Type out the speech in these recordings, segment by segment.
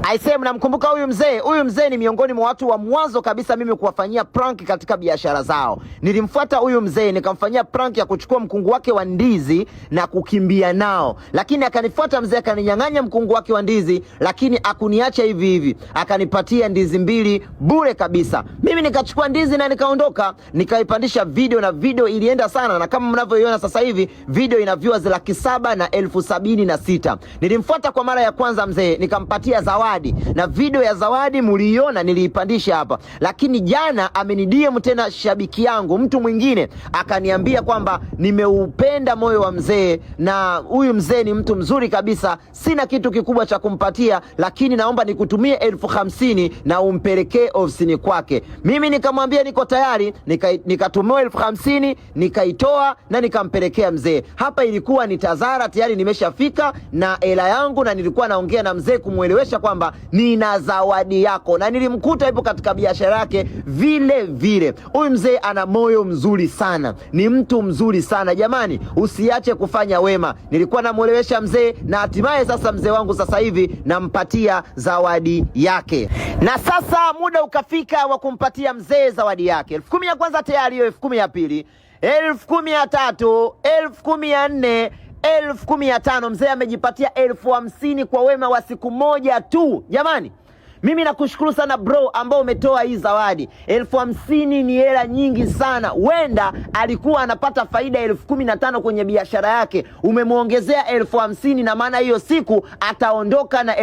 Aisee, mnamkumbuka huyu mzee? Huyu mzee ni miongoni mwa watu wa mwanzo kabisa mimi kuwafanyia prank katika biashara zao. Nilimfuata huyu mzee nikamfanyia prank ya kuchukua mkungu wake wa ndizi na kukimbia nao, lakini akanifuata mzee akaninyang'anya mkungu wake wa ndizi, lakini akuniacha hivi hivi, akanipatia ndizi mbili bure kabisa. Mimi nikachukua ndizi na nikaondoka, nikaipandisha video na video ilienda sana, na kama mnavyoiona sasa hivi video ina viewers 776,000. Nilimfuata kwa mara ya kwanza mzee, nikampatia zawadi na video ya zawadi muliiona, niliipandisha hapa. Lakini jana ameni-DM tena shabiki yangu mtu mwingine akaniambia kwamba nimeupenda moyo wa mzee na huyu mzee ni mtu mzuri kabisa, sina kitu kikubwa cha kumpatia, lakini naomba nikutumie 50,000 na umpelekee ofisini kwake. Mimi nikamwambia niko tayari, nikatumiwa 50,000 nikaitoa na nikampelekea mzee. Hapa ilikuwa ni Tazara, tayari nimeshafika na hela yangu, na nilikuwa naongea na mzee kumwelewesha kwamba nina zawadi yako, na nilimkuta ipo katika biashara yake vile vile. Huyu mzee ana moyo mzuri sana, ni mtu mzuri sana jamani, usiache kufanya wema. Nilikuwa namwelewesha mzee, na hatimaye sasa mzee wangu sasa hivi nampatia zawadi yake, na sasa muda ukafika wa kumpatia mzee zawadi yake. 10,000 ya kwanza tayari, hiyo 10,000 ya pili, 10,000 ya tatu, 10,000 ya nne, 10,000 ya tano. Mzee amejipatia 50,000 kwa wema wa siku moja tu jamani. Mimi nakushukuru sana bro, ambao umetoa hii zawadi. 50,000 ni hela nyingi sana. Wenda alikuwa anapata faida 15,000 kwenye biashara yake, umemwongezea 50,000, na maana hiyo siku ataondoka na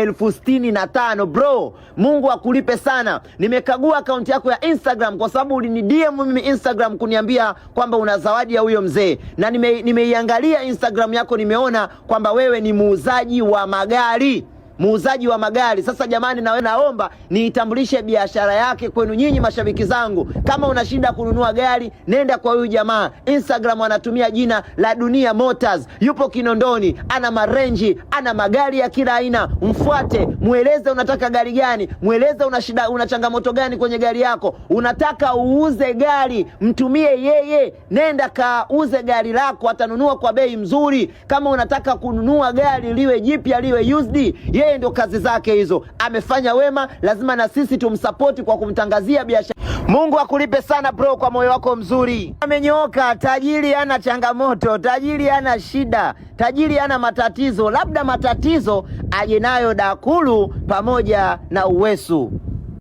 65,000. Bro, Mungu akulipe sana. Nimekagua akaunti yako ya Instagram kwa sababu ulini-DM mimi Instagram kuniambia kwamba una zawadi ya huyo mzee, na nimeiangalia Instagram yako, nimeona kwamba wewe ni muuzaji wa magari muuzaji wa magari. Sasa jamani, nawe naomba niitambulishe biashara yake kwenu nyinyi mashabiki zangu. Kama una shida kununua gari, nenda kwa huyu jamaa. Instagram anatumia jina la Dunia Motors, yupo Kinondoni, ana marenji, ana magari ya kila aina. Mfuate, mweleze unataka gari gani, mweleze una shida, una changamoto gani kwenye gari yako, unataka uuze gari, mtumie yeye, nenda kauze gari lako, atanunua kwa bei mzuri. Kama unataka kununua gari liwe jipya liwe used, yeye ndo kazi zake hizo. Amefanya wema, lazima na sisi tumsapoti kwa kumtangazia biashara. Mungu akulipe sana bro kwa moyo wako mzuri. Amenyooka, tajiri hana changamoto, tajiri hana shida, tajiri hana matatizo, labda matatizo aje nayo Dakulu pamoja na Uwesu.